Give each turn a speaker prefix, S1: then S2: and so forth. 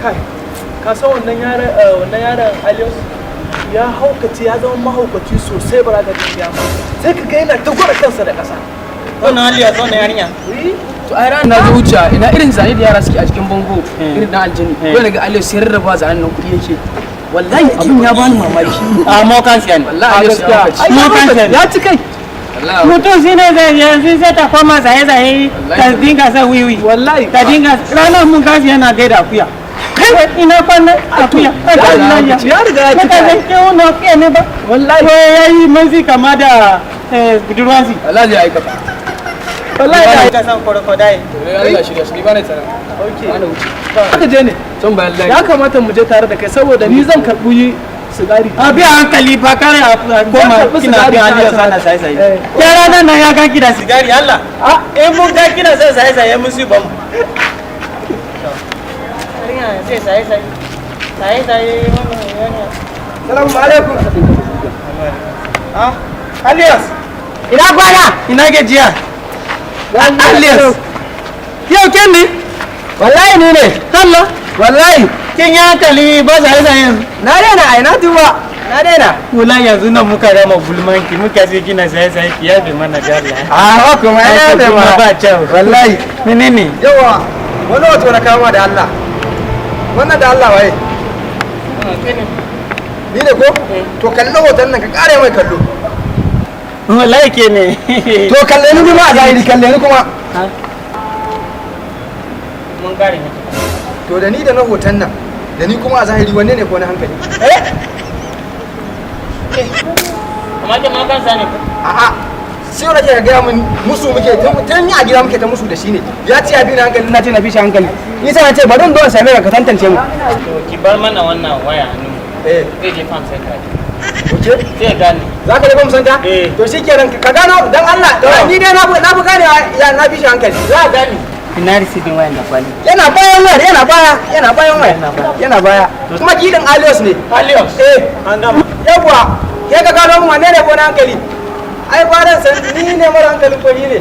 S1: Kai, ka san wannan yaron Alios ya haukace, ya zama mahaukaci sosai. Ba za ka ji ba, sai ka ga yana ta gwada kansa da ƙasa.
S2: Wannan Alias, wannan yarinya.
S3: To ai ran na zo wuce, ina irin zane da yara suke a cikin bango, irin na aljini ko daga Aliyu sai rarraba zanen nan kuɗi yake. Wallahi abin ya bani mamaki.
S2: A mo kan siya ne.
S3: Wallahi Aliyu ya haukace.
S1: Ai, ya haukace, ya ci kai.
S3: Wallahi.
S2: Mutum shi ne zai yanzu sai ta koma zaye-zaye, ta dinga sa wiwi.
S1: Wallahi.
S2: Ta dinga ranar mun gashi yana gaida akuya. Kai, ina kwana, akuya?
S1: Ya riga ya ci
S2: kai.
S1: kai.
S2: Ke wannan akuya ne ba?
S1: Wallahi.
S2: Ko yayi manzi kama da budurwansi.
S3: Wallahi zai aikata.
S1: Wallahi da
S2: Ka san crocodile.
S3: To Allah shirya shi, ni ba na tsara.
S1: Okay.
S3: Ana wuce.
S1: Aka je ne?
S3: Can bayan layi.
S1: Ya kamata mu je tare da kai, saboda ni zan karɓi sigari.
S2: A bi a hankali fa, kare a koma
S1: Zan karɓi
S2: kina
S1: sigari
S2: bin
S1: ta
S2: Aliyu
S1: can.
S2: sana saye-saye.
S1: Eh.
S2: Yara nan ya ga kina sigari, Allah. A in mun ga kina sai saye-saye, mun si bamu. Sai saye-saye. Saye-saye wannan yarinya.
S4: Salamu alaikum.
S2: Ah, Alias.
S4: Ina kwana?
S2: Ina gajiya? Alias. Yau ken ne?
S4: Wallahi ni ne.
S2: Allah.
S4: Wallahi.
S2: Kin yi hankali ba saye-saye yanzu.
S4: Na daina ai, na tuba. Na daina.
S2: Kula yanzu nan muka rama gulmanki, muka ce kina saye-saye, ki yafe mana da Allah.
S4: A ba kuma ya
S2: Ai,
S4: da
S2: kuma
S4: ma.
S2: ba kyau.
S4: Wallahi.
S2: Menene?
S4: Yawa. Wani wato na kama da Allah. Wannan da Allah waye? Ni ne ko? To kallo hoton nan, ka kare mai kallo.
S2: Wallahi ke ne.
S4: To kalle ni kuma a zahiri, kalle ni kuma.
S2: Mun kare miki.
S4: To da ni da na hoton nan, da ni kuma a zahiri, wanne ne ko na hankali?
S2: Eh? Amma ke ma kansa ne ko?
S4: A'a. Sai wanda ke gaya min musu muke tun a gida, muke ta musu da shi ne. Ya ce ya bi ni hankali, na ce na bi shi hankali. Ni sai na ce bari in zo in same ka, ka tantance mu.
S2: To ki bar mana wannan waya hannu.
S4: Eh.
S2: Zai je farm center.
S4: Okay.
S2: Zai gane.
S4: Za ka mu santa?
S2: Eh.
S4: To shi kenan, ka gano dan Allah. Ni dai na fi ganewa ya na fi shi hankali.
S2: Za a gane. Ina receiving wayan da kwali.
S4: Yana bayan wayar, yana baya, yana bayan wayar.
S2: Yana baya.
S4: Yana baya. Kuma gidan Alios ne.
S2: Alios.
S4: Eh,
S2: An gama.
S4: Yawwa, ke ka gano mun wanne ne ko na hankali? Ai ba san ni ne mara hankali ko ni ne.